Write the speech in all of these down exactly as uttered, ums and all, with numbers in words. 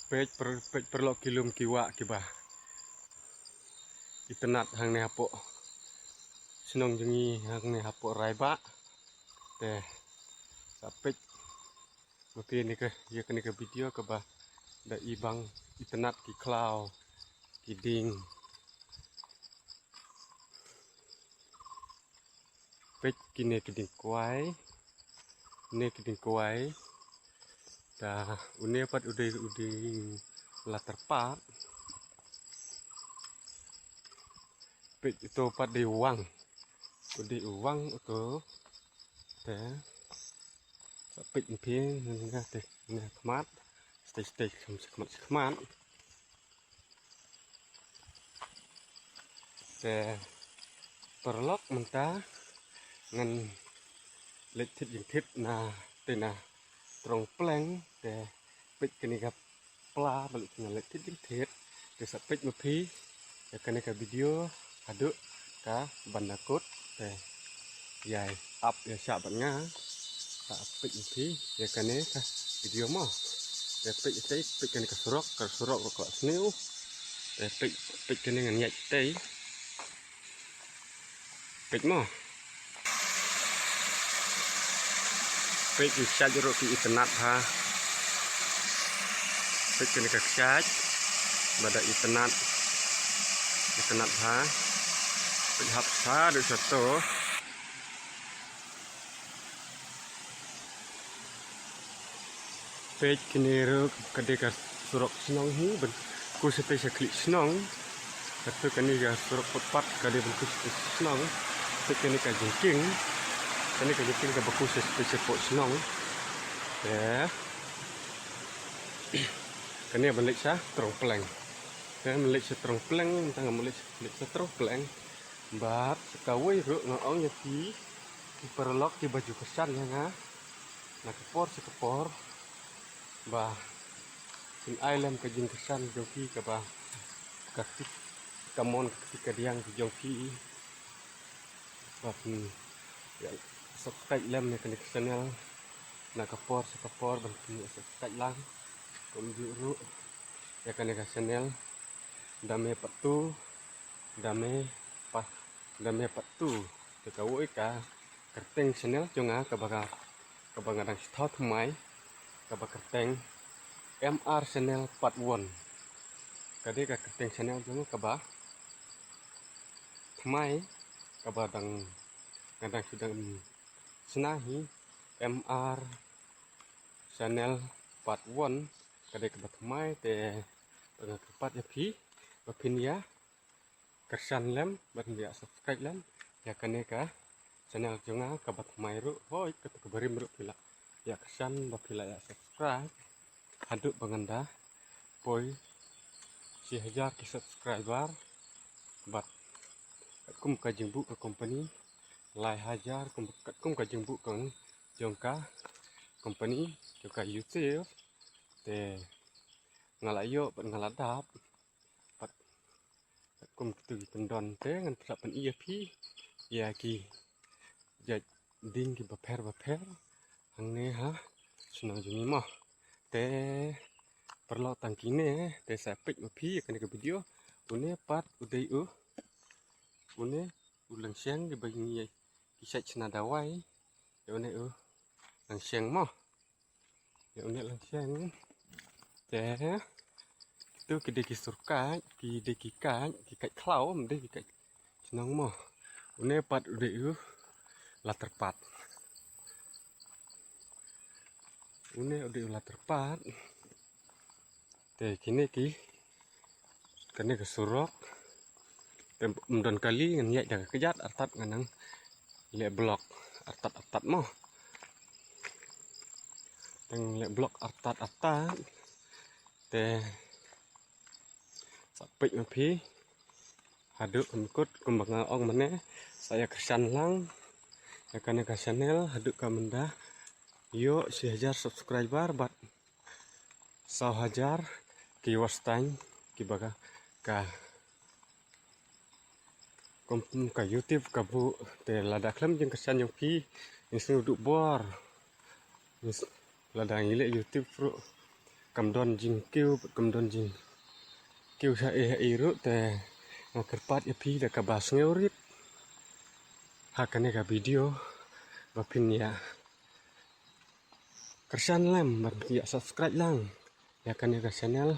Peit per-, peit paralok ki lum ki wah kiba itynnad hangne hapoh shnong jong ngi, hangne hapoh Raibah. Te sa peit ma phi ïa kane ka, ïa kane ka video kaba da i bang itynnad ki khlaw ki dieng. Peit kine ki dieng kwai. Ne ki dieng kwai. Te une pat u dei u dieng latyrpad. Peit uto pat dei u wang. U dei u wang uto. Te sa peit ma phi nga te, ne khmat. Stei stei kham sa khmat sa khmat. Te paralok mynta ngan leit thied jingthied na te na Trong Pleng, te peit kane ka pla ba leit, ngan leit thied jingthied. Te sa peit ma phi ïa kane ka video haduh kaban da kut. Te ïai ap ïa shah bad nga. Sa peit ma phi ïa kane ka video mo. Te peit ïa tei, peit kane ka surok, ka surok ruh ka sniew. Te peit, peit kane ngan ïaid tei. Peit mo. Peit ki kshaid ruh ki itynnad ha. Peit kane ka kshaid ba da itynnad. Itynnad ha. Peit hap sa dei sa to. Peit kane ruh ka dei ka surok shnong hi, ban kiew shatei sha khlieh shnong. Kato kane ka surok footpath ka dei ban kiew shatei sha shnong. Peit kane ka jingkieng. Kane ka jingkieng kaba kiew shatei shapoh shnong. Te kane ban leit sha Trong Pleng. Te ban leit sha Trong Pleng, tang ban leit, leit sha Trong Pleng. Bad sa kawei ruh nga ong ïa phi ki paralok kiba ju kyrshan ïa nga na ka por sha ka por, ba phin ai lem ka jingkyrshan jong phi kaba ka kti kamon ka kti kadiang ki jong phi. Ba phin ïa subscribe lem ïa kane ka channel na ka por sha ka por, ban phin ïa subscribe lang. Kumjuh ruh ïa kane ka channel Dame Part two, Dame Pa, Dame Part two. Te kawei ka kyrteng channel jong nga kaba ka, kaba nga dang shu thaw thymmai, kaba kyrteng M R Channel Part One. Ka dei ka kyrteng channel jong nga kaba thymmai, kaba dang, nga dang shu dang shna hi, M R Channel Part One. Ka dei kaba thymmai, te nga kyrpad ïa phi ba phin ïa kyrshan lem, ban ïa subscribe lem ïa kane ka channel jong nga kaba thymmai ruh. Hooid, kato kaba rim ruh phi lah ïa kyrshan ba phi lah ïa subscribe haduh ba ngan da poi shi hajar ki subscriber. Bad katkum ka jingbuh ka company lai hajar, kum, katkum ka jingbuh ka jong ka company jong ka YouTube, te nga la ïoh bad nga la dap. Bad katkum kitu ki kyndon te ngan sa pyni ïa phi ïa ki jait dieng kiba pher ba pher hangne ha shnong jong ngi mo. Te paralok, tang kine te sa peit ma phi ïa kane ka video. Une pat u dei u, une u langsheng kiba ngi, ki shait shna dawai. Ïa une u langsheng mo. Ïa une langsheng. Te kitu ki dei ki sur kait, ki dei ki kait, ki kait khlaw, ym dei ki kait shnong mo. Une pat u dei u latyrpad. Une u dei u latyrpad. Te kine ki, kane ka surok. Te ym don kali, ngan ïaid da ka kjat, artat ngan nang leh block artat artat mo. Te ngan leh block artat artat. Te sa peit ma phi haduh ka mut kumba nga ong mynne, sa ïa kyrshan lang ïa kane ka channel haduh ka mynda ïoh shi hajar subscriber bad saw hajar ki watch time kiba ka, ka kum ka YouTube ka buh. Te lada khlem jingkyrshan jong phi, ngi sngew duh bor. Ngi s-, lada ngi leh YouTube ruh kam don jingkiew, kam don jingkiew sha ei sha ei ruh, te nga kyrpad ïa phi da kaba sngewrit ha kane ka video ba phin ïa kyrshan lang, ba phin ïa subscribe lang ïa kane ka channel.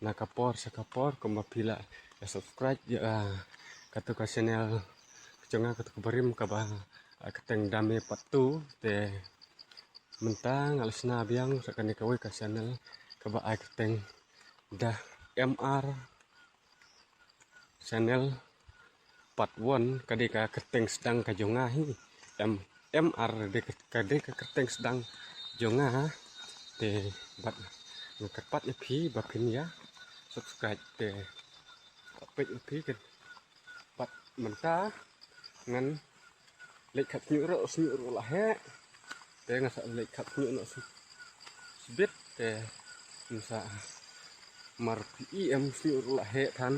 Na ka por sha ka por kumba phi la ïa subscribe ïa, ah, katu ka channel jong nga, katu ka barim kaba, ah, kyrteng Dame Part two, te mynta nga la shna biang sha kane kawei ka channel kaba ai kyrteng Da M R Channel Part one, ka dei ka kyrteng sdang ka jong nga hi. M, M R dei ka, ka dei ka kyrteng sdang jong nga. Te bad nga kyrpad ïa phi ba phin ïa subscribe, te peit ïa phi kan. Bad mynta ngan leit khap shñiuh ruh, shñiuh ruh la heh. Te nga sa leit khap shñiuh noh shibit, te nga sa, mar phi i em, shñiuh ruh la heh than,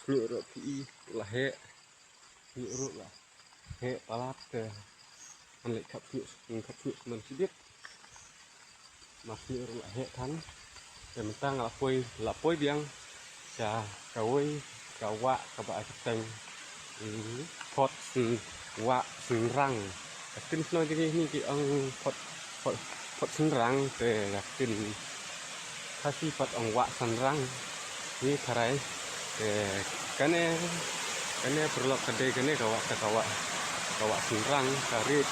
shñiuh ruh phi i la heh, shñiuh ruh la heh palat, te ngan leit khap shñiuh, khap shñiuh shuh shibit. Mar shñiuh ruh la heh than. Te mynta nga la poi, la poi biang sha kawei ka wah kaba ai kyrteng, mm, Phot Syn-, Wah Synrang. Ka ktien shnong jong ngi hi ki ong Phot, Phot, Phot Synrang, te ka ktien Khasi pat ong Wah Synrang. Ngi tharai, te kane, kane paralok ka dei kane ka wah, ka wah, ka wah synrang, ka rit.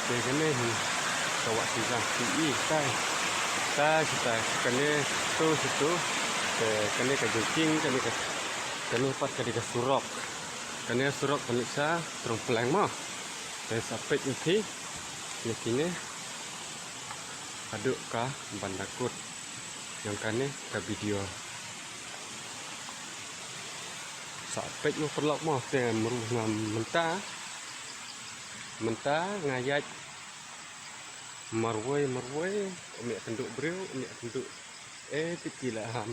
Te kane hi ka wah synrang, phi i tai. Tai, tai, kane tu, tu. Te kane ka jingkieng, kane ka, kane pat ka dei ka surok. Kane surok ban leit sha Throng Pleng mo. Te sa peit ïa phi ïa kine haduh ka ban da kut jong kane ka video. Sa peit mo paralok mo, te mru nga mynta, mynta nga ïaid marwei marwei, ym ïakynduh briew, ym ïakynduh. Eh, te ki la ham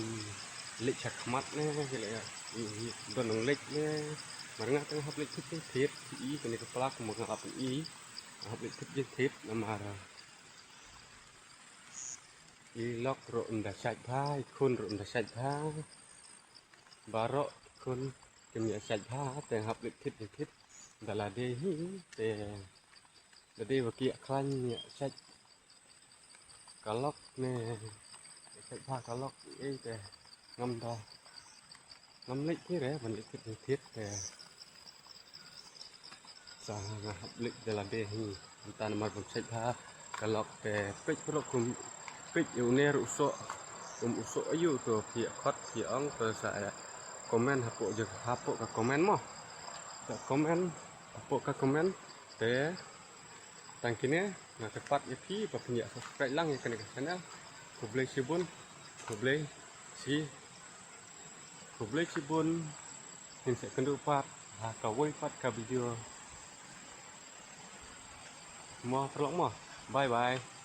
leit sha khmat ne, ki la ïa, i, i, don nong leit ne. Mar nga te nga hap leit thied jingthied, i, kane ka pla kumba nga la pyni, nga hap leit thied jingthied namar i lok ruh ym da shait bha, i khun ruh ym da shait bha. Baroh i khun kim ïa shait bha, te nga hap leit thied jingthied da lade hi, te lade ba ki ïa khlaiñ ïa shait ka lok ne, ïa shait bha ka lok, ei te ngam da, ngam leit hi re ban leit thied jingthied, te sa nga hap leit da lade hi. Mynta namar bym shait bha ka lok, te peit paralok kum, peit ïa une ruh u soh, kum u soh aïu, to phi ïa khot phi ïa ong, to sa ïa comment hapoh jong, hapoh ka comment mo. Sa comment hapoh ka comment. Te tang kine nga kyrpad ïa phi ba phin ïa subscribe lang ïa kane ka channel. Khublei shibun, khublei shi, khublei shibun. Ngin sa ïakynduh pat ha kawei pat ka video mo paralok mo. Bye bye.